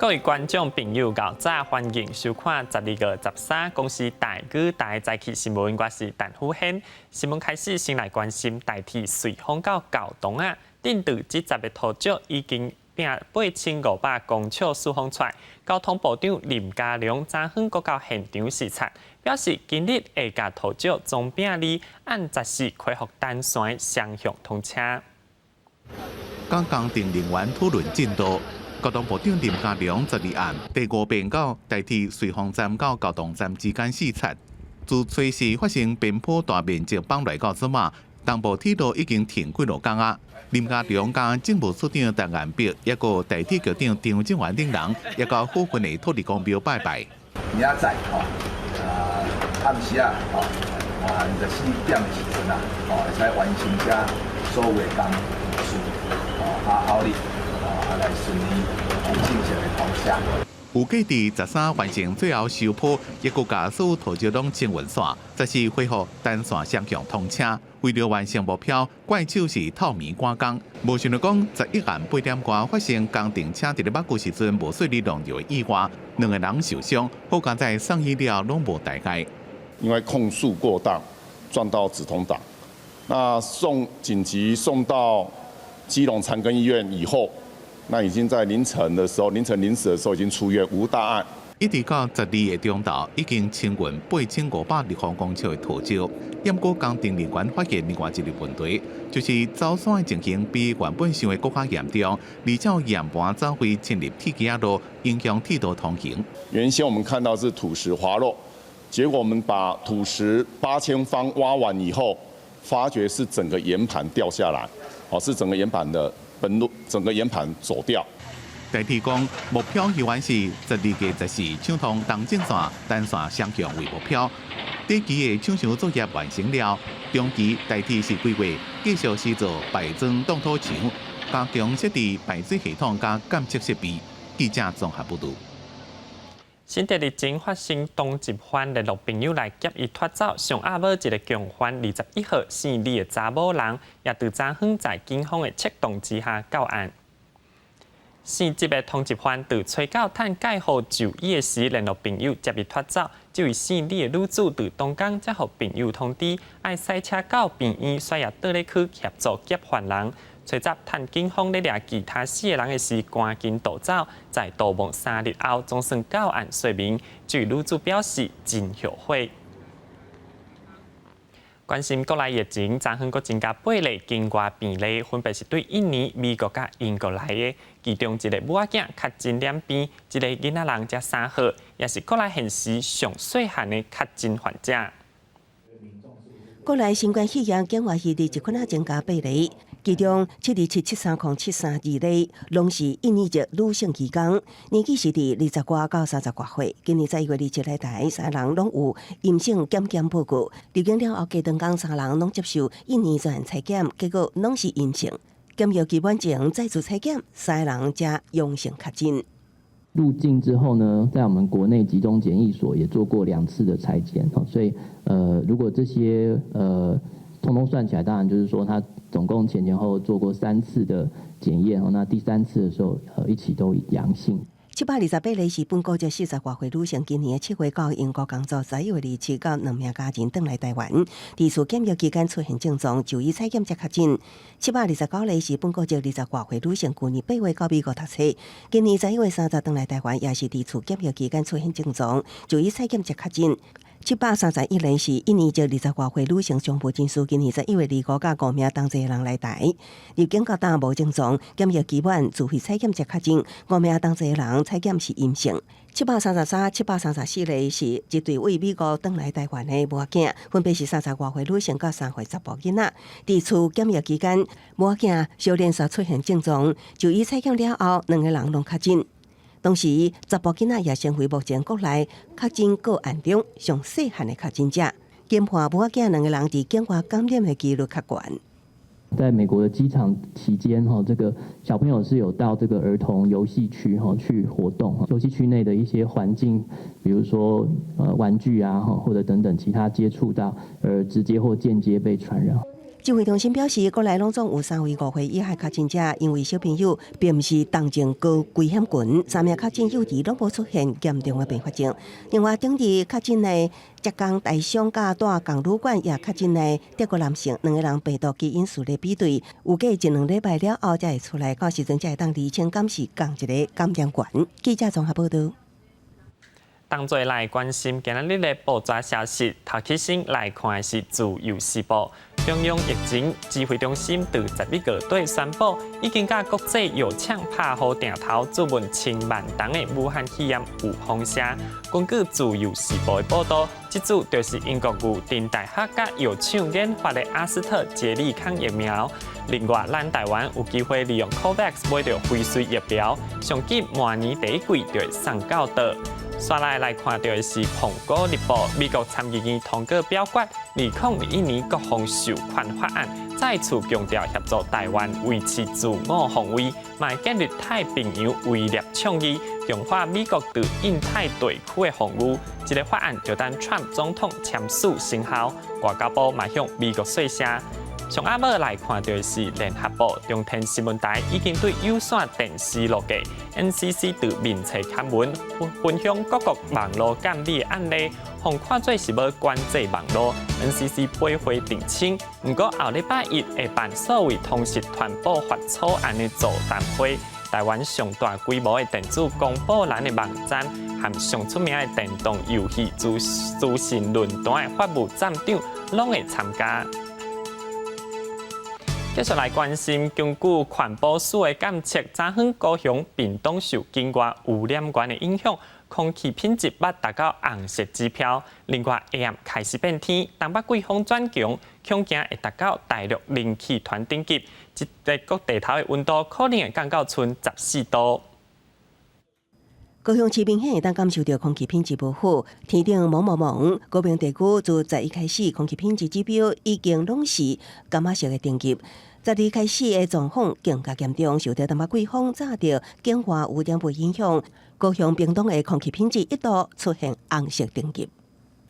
各位觀眾朋友，𠢕早，歡迎收看12月13公視台語台早起新聞，我是陳虎軒。新聞開始，先來關心台鐵瑞芳到猴硐仔，頂柱這十个土石已經拚8500公尺釋放出來。交通部長林佳龍昨昏閣到現場視察，表示今日會共土石裝拚裡按14恢復單線雙向通車。工程人員討論進度。交通部長林佳龍12暗第五遍到台鐵瑞芳站到猴硐站之間視察，自初四發生邊坡大面積崩落到這馬，東部鐵路已經停幾落工啊。林佳龍佮政務處長陳彥碧，抑閣台鐵局長張正元等人，也到附近的土地公廟拜拜。明仔載吼，暗時啊，吼，24點的時陣啊，吼，會使完成這所有的工序，吼，啊後日，啊來順利正式的通車。預計佇13完成最後修坡，抑閣共所有土石攏清運線，14恢復單線雙向通車。為著完成目標，怪手是透暝趕工。無想著講，11暗8點外發生工程車佇咧挖掘時陣無細膩弄著的意外，兩個人受傷，好佳哉送醫了攏無大礙。因為空速過大，撞到直通擋，那送緊急送到基隆長庚醫院以後，那已經在凌晨的時候，凌晨0時的時候已經出院，無大礙。一直到12的中晝，已經清運8500立方公尺的土石。毋過工程人員發現另外一個問題，就是走山的情形比原本想的閣較嚴重，而且岩盤走位侵入鐵橋路，影響鐵道通行。原先我們看到是土石滑落，結果我們把土石8000方挖完以後，發覺是整個岩盤掉下來，哦，是整個岩盤的崩落，整個岩盤走掉。台鐵講目標猶原是12月14暢通東正線單線雙向為目標。短期的搶修作業完成了，中期台鐵是規劃繼續施做排裝擋土牆，加強設置排水系統佮監測設備。記者綜合報導。新竹日前發生通緝犯聯絡朋友來劫伊脫走，上阿某一个共犯21號姓李的查某人，也佇昨昏在警方的策動之下到案。姓職的通緝犯佇初九趁蓋號就醫的時，聯絡朋友接伊脫走。這位姓李的女子佇當工才予朋友通知，愛駛車到病院，煞也倒咧去協助劫犯人。隨即趁警方咧掠其他四个人的時，趕緊逃走，在逃亡3日後，總算到案說明。這位女子表示真後悔。關心國內疫情，昨昏閣增加八例境外病例，分別是對印尼、美國佮英國來的。其中一个母仔囝確診兩遍，一个囡仔人才3號，也是國內現時上細漢的確診患者。國內新冠肺炎境外移入這款仔增加八例，其中727-730-732例，攏是印尼籍女性移工，年紀是佇20外到30外歲。今年11月27來台，三人攏有陰性檢驗報告。入境了後，隔兩工三人攏接受印尼專採檢，結果攏是陰性。檢疫期滿前再次採檢，三人才陽性確診。入境之後呢，在我們國內集中檢疫所也做過兩次的採檢，所以如果這些通通算起來，當然就是說他總共前前後後做過三次的檢驗，那第三次的時候，一起都陽性。728例是本國籍40外歲女性，今年7月到英國工作，11月27佮兩名家人轉來台灣，佇厝檢疫期間出現症狀，就醫採檢才確診。729例是本國籍20外歲女性，舊年8月到美國讀冊，今年11月30轉來台灣，也是佇厝檢疫期間出現症狀，就醫採檢才確診。731例是印尼籍20外歲女性商務人士，今年11月25佮五名同齊人來台，入境到今無症狀，檢疫期滿自費採檢才確診，五名同齊人採檢是陰性。733、734例是一對位美國轉來台灣的母仔，分別是30外歲女性佮3歲查埔囡仔。佇厝檢疫期間，母仔小連續出現症狀，就醫採檢了後，兩個人攏確診。同時，查埔囡仔也成為目前國內確診個案中上細漢的確診者。研判母仔兩個人佇境外感染的幾率較懸。在美國的機場期間，哈，這個小朋友是有到這個兒童遊戲區，哈，去活動。遊戲區內的一些環境，比如說玩具啊，或者等等其他接觸到，而直接或間接被傳染。指揮中心表示，國內攏總有三位5歲以下確診者，因為小朋友並毋是重症高危險群，三名確診幼兒攏無出現嚴重的併發症。另外，頂日確診的浙江台商佮蹛港旅館也確診的德國男性，兩個人病毒基因序列比對，預計一兩禮拜了後才會出來，到時陣才會當釐清敢是仝一个感染源。記者綜合報導。同齊來關心今仔日的報紙消息，頭起先來看的是《自由時報》。中央疫情指揮中心佇11月底宣布，已經佮國際藥廠拍好定頭，注文千萬筒的武漢肺炎預防射。根據《自由時報》的報導，這支就是英國牛津大學佮藥廠研發的阿斯特捷利康疫苗。另外，咱台灣有機會利用 COVAX 買著輝瑞疫苗，上緊明年第一季就會送到到。煞來來看著的是《蘋果日報》，美國參議院通過表決2021年國防授權法案，再次強調協助台灣維持自我防衛，嘛建立太平洋威懾倡議，強化美國佇印太地區的防禦。這个法案就等川普總統簽署生效，外交部嘛向美國說聲。上暗暝來看著的是聯合報、中天新聞台已經對有線電視落架，NCC 佇面冊刊文分享各國網路監理的案例，予看做是欲管制網路。NCC 駁回澄清，毋過後禮拜一會辦所謂通訊傳播法草案的座談會。台灣上大規模的電子公布欄的網站，和上出名的電動遊戲資資訊論壇的法務站長，攏會參加。繼續來關心，根據環保署的監測，昨昏高雄屏東受境外污染源的影響，空氣品質捌達到紅色指標。另外，下暗開始變天，東北季風轉強，恐驚會達到大陸冷氣團等級。這个各地頭的溫度可能會降到賰14度。高雄市明顯會當感受著空氣品質無好，天頂濛濛濛。高屏地區自11開始，空氣品質指標已經攏是柑仔色的等級。12開始的狀況更加嚴重，受著東北季風乍著境外污染物影響，高雄屏東的空氣品質一度出現紅色等級。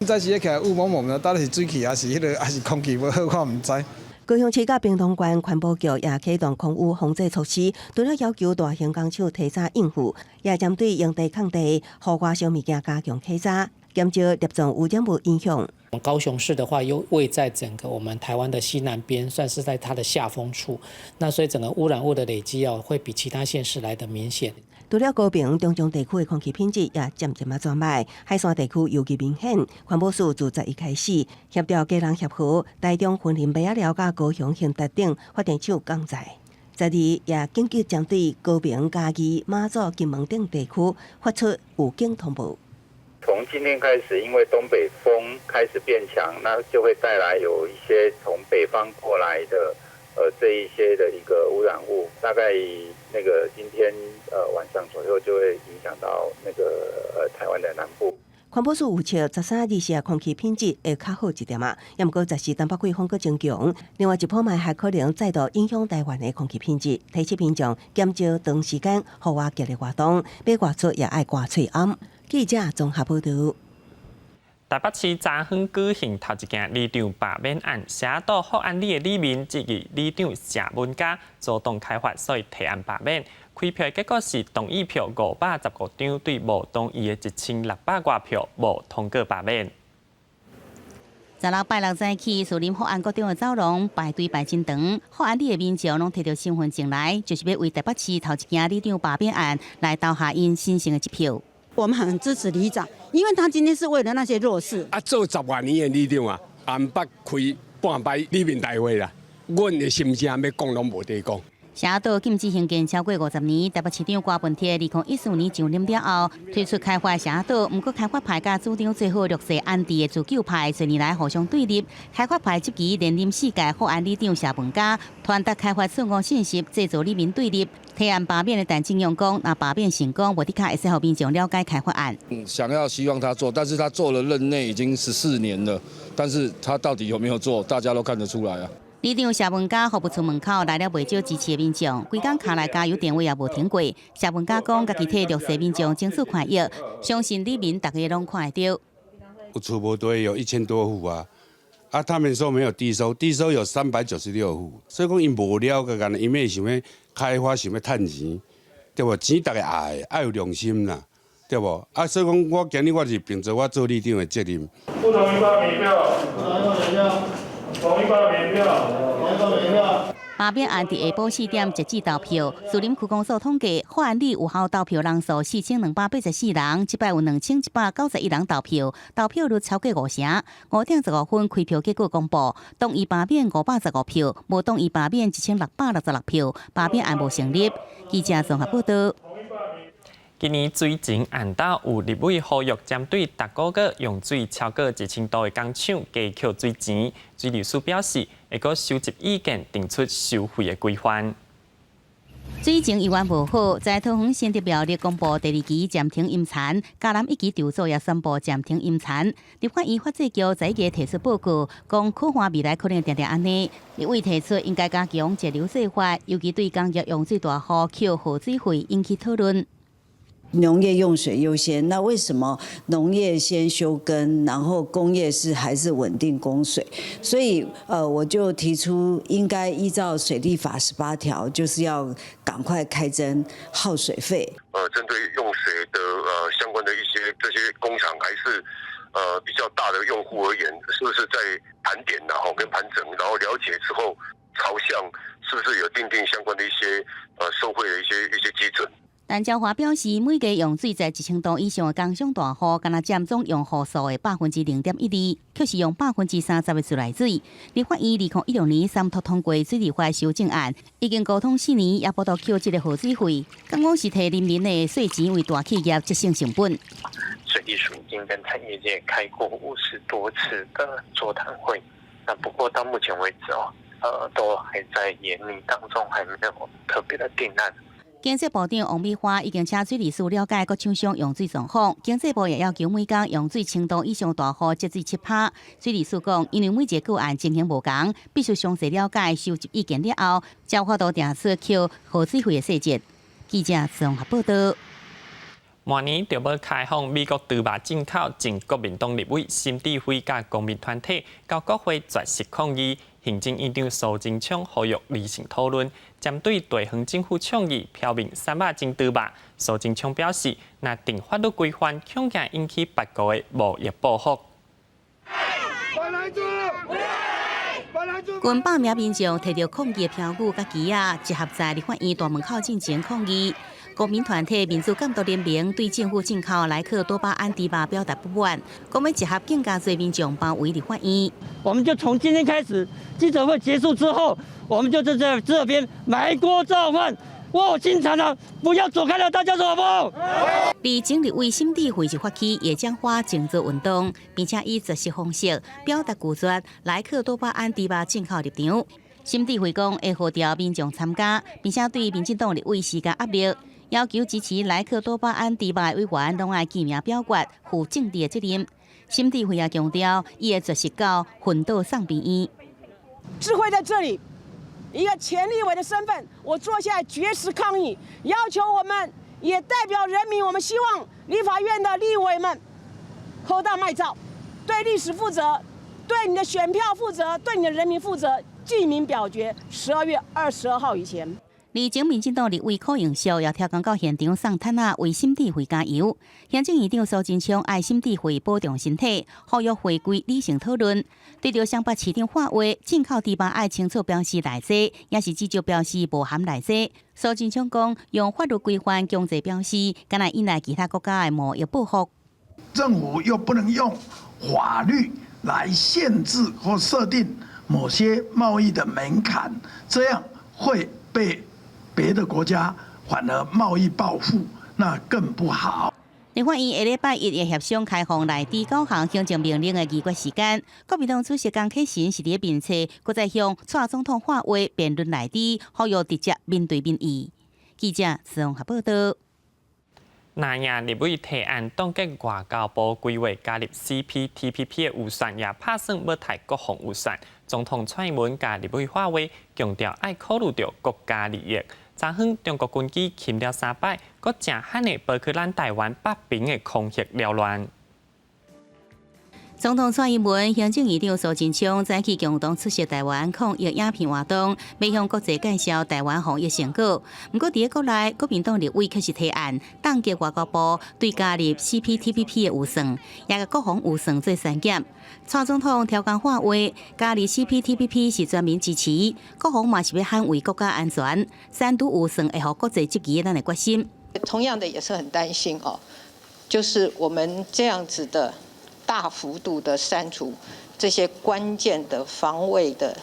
早時起來霧濛濛的，到底是水氣還是彼个，還是空氣無好，我毋知。高雄市佮屏東縣環保局也啟動空污防制措施，除了要求大型工廠提早應付，也針對用地空地、戶外燒物件加強稽查，減少粒狀污染物影響。高雄市的話，又位在整個我們台灣的西南邊，算是在它的下風處，那所以整個污染物的累積哦，會比其他縣市來得明顯。除了高屏中彰地區的空氣品質也漸漸仔轉䆀，海山地區尤其明顯。環保署自11開始協調基隆協和、台中雲林麥仔寮佮高雄興達等發電廠降載。12也緊急針對高屏、嘉義、馬祖、金門等地區發出預警通報。從今天開始，因為東北風開始變強，那就會帶來有一些從北方過來的，這一些的一個污染物，大概那個今天晚上左右就會影響到那個台灣的南部。環保署預測13、24空氣品質會較好一點仔，也毋過14東北季風閣增強，另外一波嘛還可能再度影響台灣的空氣品質，提醒民眾減少長時間戶外劇烈活動，欲外出也愛掛喙罨。記者綜合報導。台北市昨昏舉行頭一件里長罷免案，社黨福安里的里民質疑里長謝文嘉主動開發，所以提案罷免。開票結果是同意票515張，對無同意的1600外票無通過罷免。 16拜六早起，士林福安國中的走廊排隊排真長，福安里的民眾攏提著身份證來，就是欲為台北市頭一件里長罷免案來投下𪜶神聖的一票。我們很支持里長，因為他今天是為了那些弱勢。啊，做十外年的里長啊，也毋捌開半擺里民大會啦，阮的心聲欲講攏無得講。社子島禁止興建超過50年，台北市長柯文哲2014年上任了後，推出開發社子島，毋過開發派佮主張做好弱勢安置的自救派，多年來互相對立。開發派質疑連任四屆福安里長謝文嘉，傳達開發錯誤信息，製造里民對立。提案罷免的陳正勇講，若罷免成功，無的確會使予民眾了解開發案。想要希望他做，但是他做了任內已經14年了，但是他到底有沒有做，大家都看得出來啊。里長謝文嘉服務處門口來了袂少支持的民眾，規工敲來加油電話也無停過。謝文嘉講，家己替弱勢民眾爭取權益，相信里民逐家攏看會著。有厝無地有1000多戶啊，啊，他們說沒有低收，低收有396戶，所以講𪜶無了解，干焦𪜶欲想欲開發，想欲趁錢，對無？錢逐家愛，愛有良心啦，對無？啊，所以講我今日我是憑著我做里長的責任。不同意罷免票，不同意罷免票，同意罷免票，同意罷免票。罷免案佇下晡4點截止投票。士林區公所統計，華安里有效投票人數4284人，這擺有2191人投票，投票率超過五成。5點15分開票結果公布，同意罷免515票，無同意罷免1666票，罷免案無成立。記者綜合報道。今年水情暗晝有立委呼籲針對逐個月用水超過1000度的工廠加扣水錢。水利署表示，會閣收集意見，定出收費的規範。水情猶原無好，在桃園新竹苗栗公布第二期暫停淹田，嘉南一期籌組也宣布暫停淹田。立法院法制局昨日提出報告，講苦旱未來可能定定按呢。立委提出應該加強截流做法，尤其對工業用水大戶扣耗水費引起討論。農業用水優先，那為什麼農業先休耕，然後工業是還是穩定供水？所以，我就提出應該依照水利法18條，就是要趕快開徵耗水費。針對用水的相關的一些這些工廠，還是比較大的用戶而言，是不是在盤點然後跟盤整，然後了解之後朝向，是不是有訂定相關的一些收費的一些基準？陳昭華表示，每家用水在1000度以上的工商大戶，干焦佔總用戶數的0.12%，卻是用30%的自來水。立法院2016年三讀通過水利法修正案，已經溝通4年，也無度扣這个耗水費，感覺是提人民的稅錢為大企業節省成本。水利署已經跟產業界開過50多次的座談會，那不過到目前為止哦，都還在研擬當中，還沒有特別的定案。經濟部長王美花已經請水利署了解各廠商用水狀況，經濟部也要求每工用水1000度以上大戶節水7%。水利署講，因為每一個個案情形無仝，必須詳細了解、收集意見了後，才有法度定出扣耗水費的細節。記者綜合報道。明年就欲開放美國豬肉進口，前國民黨立委沈智慧佮公民團體到國會絕食抗議。行政院長蘇貞昌呼籲理性討論，針對地方政府倡議表明300種豬肉，蘇貞昌表示，若定法律規範，恐驚引起別國的貿易報復。近百名民眾提著抗議的標語佮旗仔，集合在立法院大門口進行抗議。公民團體民主監督聯盟對政府進口萊克多巴胺豬肉表達不滿，講欲集合更加濟民眾包圍立法院。我們就從今天開始，記者會結束之後，我們就在這邊埋鍋造飯，臥薪嘗膽，不要走開了，大家說好不好？而前立委沈智慧就發起野薑花靜坐運動，並且以絕食方式表達拒絕萊克多巴胺豬肉進口立場。沈智慧講會號召民眾參加，並且對民進黨立委施加壓力。要求支持萊克多巴胺豬肉的委員，攏愛記名表決，負政治的責任。沈智慧也強調，伊會絕食到昏倒送病院。智慧在這裡，一個前立委的身份，我坐下來絕食抗議，要求我們也代表人民，我們希望立法院的立委們，好膽莫走，對歷史負責，對你的選票負責，對你的人民負責，記名表決，12月22號以前。而前民進黨立委柯永秀也跳工到現場送毯仔為沈智慧加油。行政院長蘇貞昌愛沈智慧保重身體，呼籲回歸理性討論。對著雙北市長喊話，進口豬肉愛清楚標示內製，抑是至少標示無含內製。蘇貞昌講，用法律規範強制標示，敢若引來其他國家的貿易報復。政府又不能用法律來限制或設定某些貿易的門檻，這樣會被別的國家反而貿易報復，那更不好。立法院下禮拜一會協商開放內地九項行政命令的議決時間。國民黨主席江啟臣是佇咧面冊，閣再向蔡總統喊話辯論內地，呼籲直接面對民意。記者綜合報道。南亞立委提案凍結外交部規劃加入 CPTPP 的預算，也拍算欲刣國防預算。總統蔡英文共立委喊話，強調愛考慮著國家利益。昨昏中國軍機侵了三擺，閣誠悍的飛去咱台灣北邊的空域擾亂。總統蔡英文、行政院長蘇貞昌早起共同出席台灣抗疫影片活動，欲向國際介紹台灣防疫成果。毋過，佇咧國內，國民黨立委卻是提案凍結外交部對加入 CPTPP 的預算，也共國防預算做刪減。蔡總統刁工喊話，加入 CPTPP 是全民支持，國防嘛是欲捍衛國家安全，刪除預算會予國際質疑咱的決心。同樣的也是很擔心哦，就是我們這樣子的大幅度的刪除這些關鍵的防衛的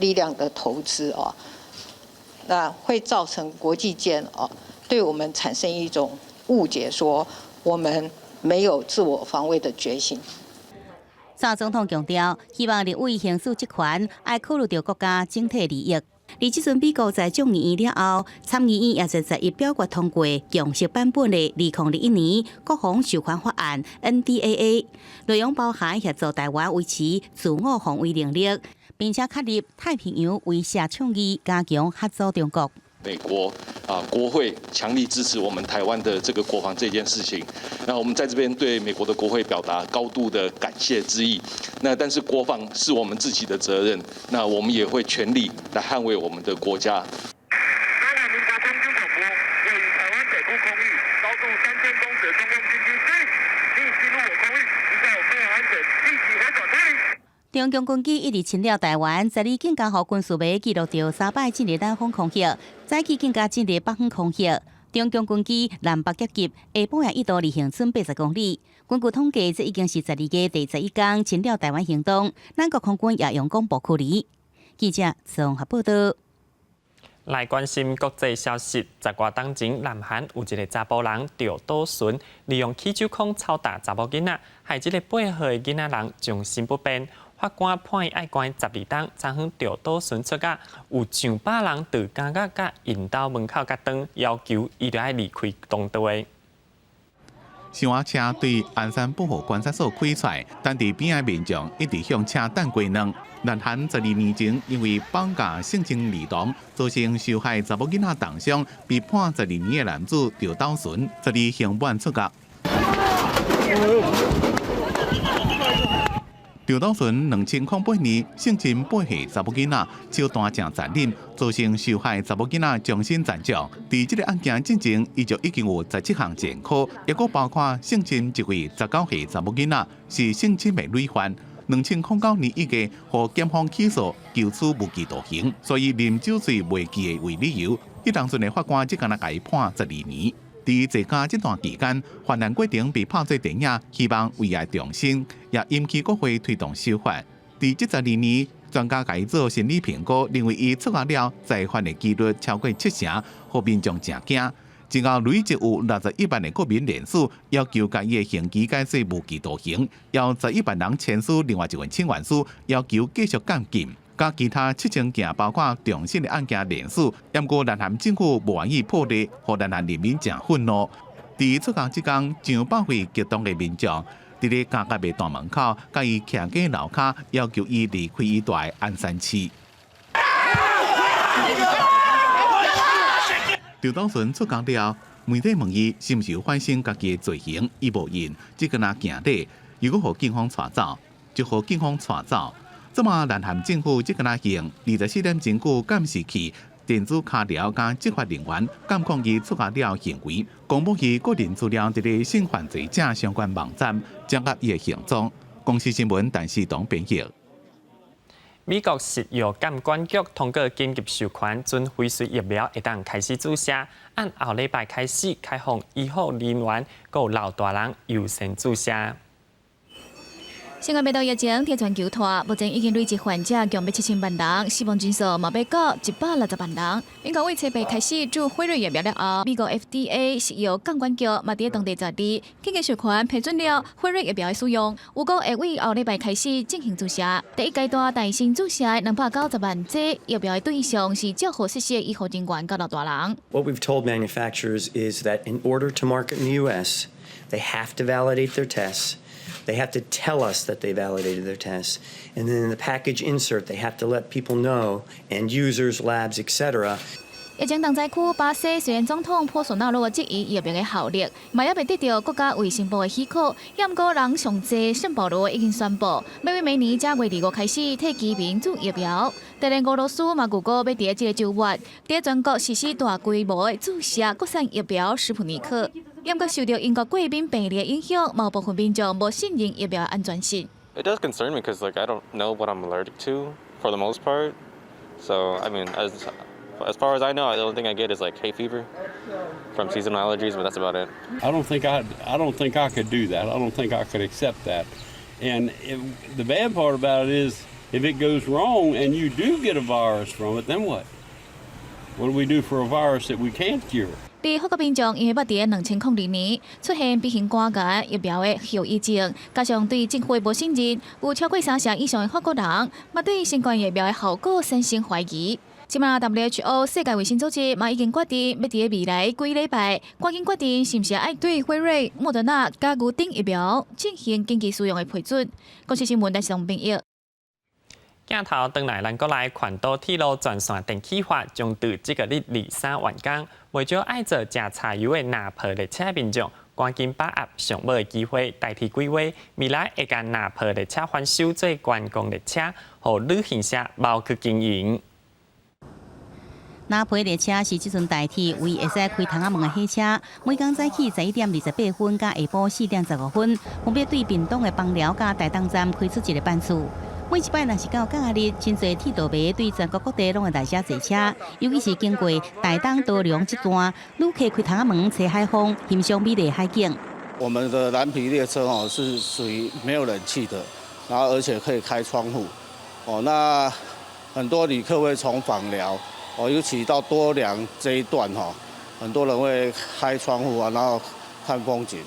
力量的投資哦，那會造成國際間哦對我們產生一種誤解，說我們沒有自我防衛的決心。蔡總統強調，希望立委行使職權，愛考慮著國家整體利益。而這陣美國在眾議院了後，參議院也在11表決通過共識版本的2021年國防授權法案 NDAA，內容包含協助台灣維持自我防衛能力，並且確立太平洋威懾倡議，加強嚇阻中國。美國啊，國會強力支持我們台灣的這個國防這件事情，那我們在這邊對美國的國會表達高度的感謝之意。那但是國防是我們自己的責任，那我們也會全力來捍衛我們的國家。中華民國空軍廣播，位於台灣北部空域，高度3000公尺的中共軍機，經已進入我空域，依照飛行安全，立即回轉推離。中共軍機一直侵擾台灣，12更加予軍事迷記錄著三擺進入南方空域，早起更加進入北方空域。中共軍機南北夾擊，下晡也一度離恆春80公里。根據統計，這已經是12月第11工侵擾台灣行動。咱國空軍也用廣播處理。記者綜合報道。來關心國際消息，十外當前，南韓有一個查埔人趙斗淳，利用起手銬抽打查某囡仔，害這个8歲的囡仔人終身不便。法官判伊愛關12冬，昨昏趙斗淳出獄，有上百人佇監獄佮𪜶兜門口共擋，要求伊著愛離開當地。小瓦車對安山保護觀察所開出來，但佇邊仔民眾一直向車擲雞卵。南韓12年前因為綁架性侵兒童，造成受害查某囡仔重傷，被判12年的男子趙斗淳，12刑滿出獄。趙斗淳2008年性侵8歲查某囡仔，手段誠殘忍，造成受害查某囡仔終身殘障。佇這个案件進前，伊就已經有17項前科，抑閣包括性侵一位19歲查某囡仔，是性侵的累犯。2009年1月，予檢方起訴，求處無期徒刑，所以啉酒醉袂記得為理由，彼當陣的法官只敢若共伊判12年。佇坐監這段期間，犯案過程被拍做電影，希望為愛重生，也引起國會推動修法。佇這12年，專家共伊做心理評估，認為伊出獄了再犯的幾率超過七成，予民眾誠驚。最後累積有61萬的國民聯署，要求共伊的刑期改做無期徒刑，有11萬人簽署另外一份請願書，要求繼續監禁。佮其他7000件包括重審的案件連署，毋過南韓政府無願意破例，予南韓人民誠憤怒。佇出獄這工，上百位激動的民眾，佇咧監獄的大門口，共伊徛過樓跤，要求伊離開伊蹛的安山市。趙斗淳出獄了，媒體問伊是毋是有反省家己的罪行，伊無應，只敢若行禮，又閣予警方帶走，就予警方帶走。這馬南韓政府這敢若用24點鐘久監視器、電子腳鐐佮執法人員監控伊出獄了行為，公布伊個人資料佇咧性犯罪者相關網站，掌握伊的行蹤。公視新聞陳世東編譯。美國食藥監管局通過緊急授權，準輝瑞疫苗會當開始注射，按後禮拜開始開放醫護人員、閣有老大人優先注射。新冠病毒疫情佇全球拖，目前已經累計患者共欲7000萬人，死亡人數嘛欲到160萬人。美國為初八開始注輝瑞疫苗了後，美國 FDA 食藥監管局嘛佇當地12緊急授權批准了輝瑞疫苗的使用，預估會為後禮拜開始進行注射。第一階段彈性注射290萬劑疫苗的對象是照護設施的醫護人員佮老大人。 What we've told manufacturers is that in order to market in the U.S., they have to validate their tests. They have to tell us that they validated their tests. And then in the package insert, they have to let people know, end users, labs, etc. 疫情重災區巴西雖然總統波索納羅質疑疫苗的效力，嘛猶未得著國家衛生部的許可。毋過人上濟聖保羅已經宣布，欲對明年正月25開始替居民注疫苗。當然，俄羅斯嘛預估欲佇這個週末，佇全國實施大規模的注射國產疫苗斯普尼克。毋過受著英國過敏病例的影響，嘛有部分民眾無信任疫苗的安全性。 It does concern me because like I don't know what I'm allergic to for the most part. So I mean, as far as I know, the only thing I get is like hay fever from seasonal allergies, but that's about it. I don't think I could do that. I don't think I could accept that. And the bad part about it is, if it goes wrong and you do get a virus from it, then what? What do we do for a virus that we can't cure? 佇法國民眾因為捌佇2002年出現 B 型肝炎疫苗的後遺症，加上對政府的無信任，有超過三成以上的法國人嘛對新冠疫苗的效果產生懷疑。這馬 WHO 世界衛生組織嘛已經決定，欲佇未來幾禮拜，趕緊決定是毋是愛對輝瑞、莫德納佮牛津疫苗進行緊急使用的批准。公視新聞台上編譯。鏡頭轉來，咱國內環島鐵路全線電氣化將佇這個禮23完工，袂少愛做食柴油的藍皮列車民眾，趕緊把握上尾的機會，代替規劃，未來會共藍皮列車翻修做觀光列車，予旅行社謀去經營。藍皮列車是這陣台鐵唯一會使開窗仔門的火車，每工早起11點28分佮下晡4點15分，分別對屏東的枋寮佮台東站開出一個班次。每一擺若是到假日，真濟鐵道迷對全國各地攏會來遮坐車，尤其是經過台東多良這段，旅客開窗仔門吹海風，欣賞美麗海景。我們的藍皮列車哦是屬於沒有冷氣的，然後而且可以開窗戶，哦，那很多旅客會從枋寮，哦，尤其到多良這一段哈，很多人會開窗戶啊，然後看風景。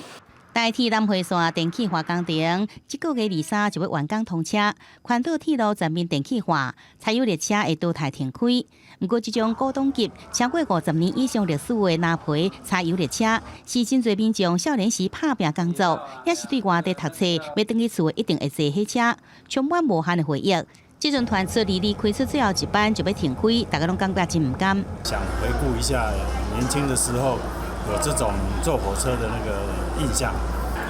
台鐵南迴線電氣化工程，這個月23就欲完工通車。環島鐵路全面電氣化，柴油列車會淘汰停開。毋過，這種古董級超過50年以上歷史的藍皮柴油列車，是真濟民眾少年時拍拚工作，也是對外地讀冊欲轉去厝一定會坐火車，充滿無限的回憶。這陣傳出22開出最後一班就欲停開，大家攏感覺真毋甘。想回顧一下年輕的時候有這種坐火車的那個印象。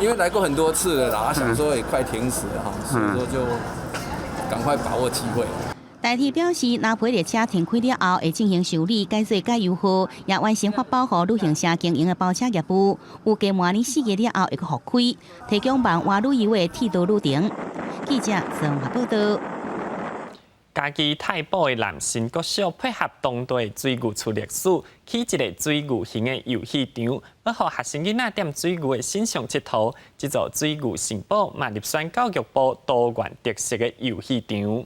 因為來過很多次了啦，想說也快停駛了哈，所以說就趕快把握機會。台鐵表示，藍皮列車停開了後，會進行修理、改做改油號，也完成發包予旅行社經營的包車業務。預計明年4月了後會閣復開，提供萬外旅遊的鐵道旅程。記者綜合報道。嘉義太保的南新國小配合當地水牛厝歷史，起一个水牛形的遊戲場，欲予學生囡仔踮水牛的身上𨑨迌。這座水牛城堡嘛入選教育部多元特色的遊戲場。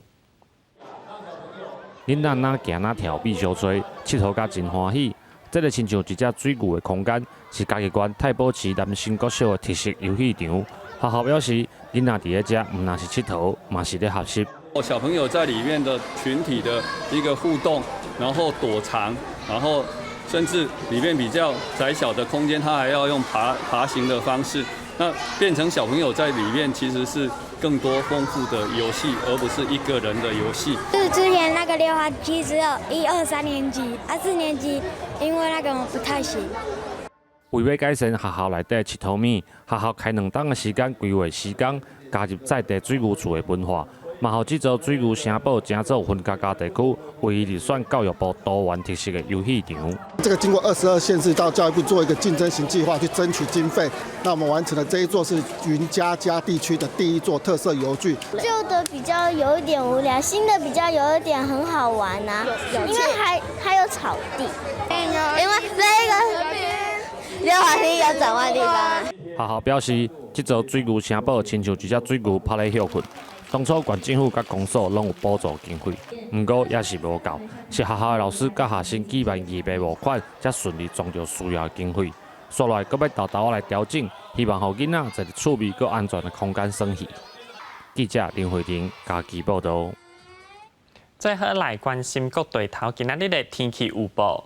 囡仔哪行哪跳比相濟，𨑨迌甲真歡喜。這个親像一隻水牛的空間，是嘉義縣太保市南新國小的特色遊戲場。學校表示，囡仔佇咧遮毋但是𨑨迌，嘛是咧學習。小朋友在裡面的群體的一個互動，然後躲藏，然後甚至裡面比較窄小的空間，他還要用爬行的方式，那變成小朋友在裡面其實是更多豐富的遊戲，而不是一個人的遊戲。就是之前那個溜滑梯只有一二三年級，啊四年級因為那個我不太行。為欲改善學校內底𨑨迌物，學校開兩冬的時間規劃時間，加入在地水牛厝的文化。嘛，予這座水牛城堡成做雲嘉嘉地區唯一入選教育部多元特色的遊戲場。這個經過22縣市到教育部做一個競爭型計劃去爭取經費，那我們完成了這一座是雲嘉嘉地區的第一座特色遊具。舊的比較有一點無聊，新的比較有一點很好玩啊，因為還有草地，因為那個溜滑梯有轉彎地方。學校表示，這座水牛城堡親像一隻水牛趴咧歇睏。當初縣政府佮公所攏有補助經費，毋過也是無夠，是學校的老師佮學生舉辦義賣募款，才順利籌著需要的經費。紲落來閣欲沓沓仔來調整，希望予囡仔在趣味閣安全的空間耍戲。記者林慧玲嘉義報導。最後來關心各地頭今仔日的天氣預報。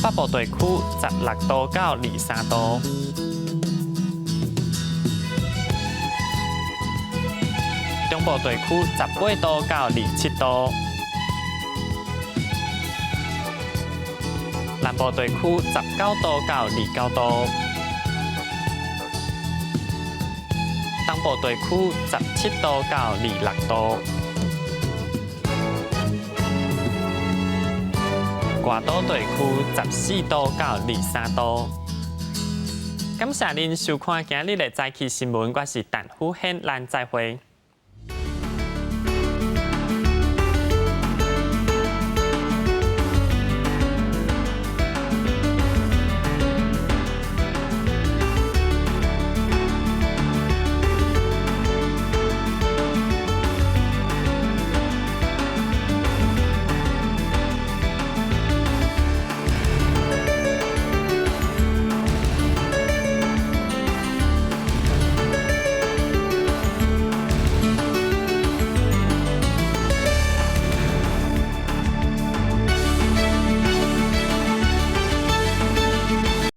北部地區16度到23度。中部地區18度到27度，南部地區19度到29度，東部地區17度到26度，外島地區14度到23度。感謝您收看今日的早起新聞，我是陳富顯，咱再會。